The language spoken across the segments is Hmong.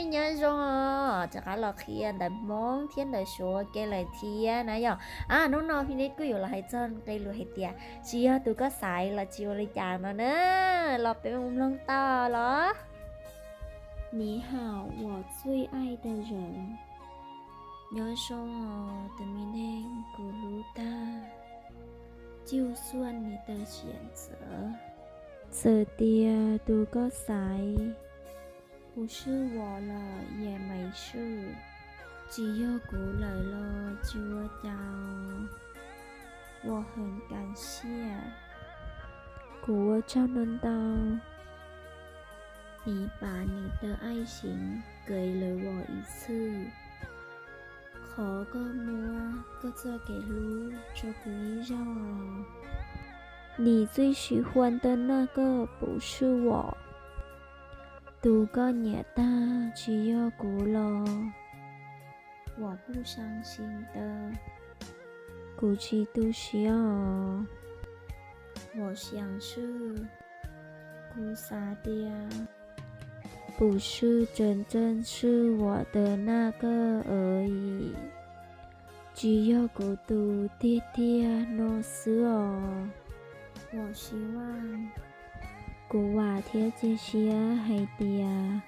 Nyob zoo os, rov qab los qhia ntawv Hmoob thiab ntawv Suav ke lawm thiab na yom. A, hnub no Phi Neb kuj yuav los hais txog nqe lus hais tias tsis yog tus koj xaiv los tsis ua li cas no na. Los peb mus mloog tau los. 你好，我最爱的人。 Nyob zoo os tus me neeg kuv hlub tag. 就算你的选择， txawm tias tus koj xaiv 不是我了也没事， tsis yog kuv lawm los tsis ua cas. 我很感谢， kuv ua tsaug ntau ntau. 你把你的爱情给了我一次， qhov koj muab koj txoj kev hlub rau kuv ib zaug. 你最喜欢的那个不是我， tus koj nyiam tag tsis yog kuv los 我不伤心的， kuv tsis tu siab os. 我想是， kuv xav tias 不是真正是我的那个而已， tsis yog kuv tus tiag tiag no xwb os. 我希望， kuv vam thiab cia siab hais tias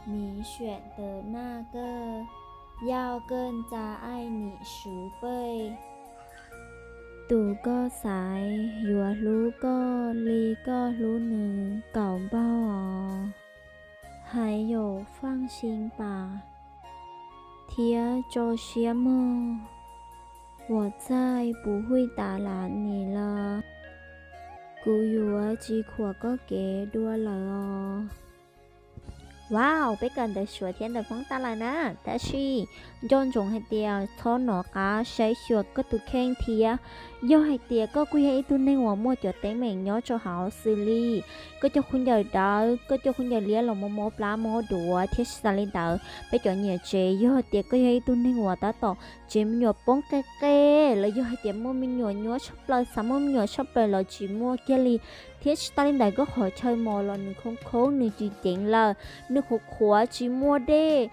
你选的那个要更加爱你十倍。 Tus koj xaiv yuav hlub koj li koj hlub nws kaum npaug os. 还有放心吧， thiab tso siab mog. 我再不会打扰你了， kuv yuav tsis khuam koj kev dua lawm os. Wow, peb kawm ntawv Suav thiab ntawv Hmoob tag lawm na, tab sis nco ntsoov hais tias txhob nov qab saib xyuas koj tus kheej thiab. Yog hais tias koj kuj yog ib tug neeg uas muaj cov teeb meem nyob rau hauv xws li koj cov khaub ncaws dawb, koj cov khaub ncaws liab los mob mob plab mob duav thiab tsis tas li ntawd, peb cov niam tsev, yog hais tias koj yog ib tug neeg uas tab tom tsev me nyuam poob qe qe, los yog hais tias muaj me nyuam nyuaj tshaj plaws, xav muaj me nyuam tshaj plaws los tsis muaj kiag li, thiab tsis tas li ntawd koj qhov chaw mos los nws khoob khoob, nws tsis ceev lawm, nws qhuav qhuav tsis muaj dej,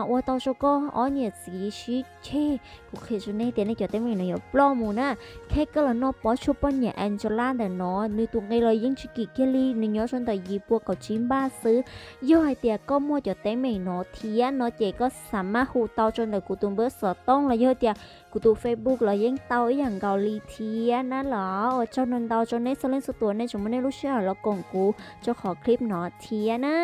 ua tau rau koj ob niam txiv sib ceg. Kuv qhia rau nej tias nej cov teeb meem no yuav ploj mus na. Qhia koj los noj pob tshuaj poj niam Angela ntawm no, nws tus nqi los yeej tsis kim kiag li, nws nyob rau ntawm yim pua kaum tsib npaj xwb. Yog hais tias koj muaj cov teeb meem no thiab no ces koj xav maj hu tau rau ntawm kuv tus npawb xov tooj los yog tias kuv tus Facebook los yeej tau ib yam nkaus li thiab na los. Ua tsaug ntau ntau rau nej txhua leej txhua tus, nej tseem muab nej lub sij hawm los koom kuv rau qhov clip no thiab na.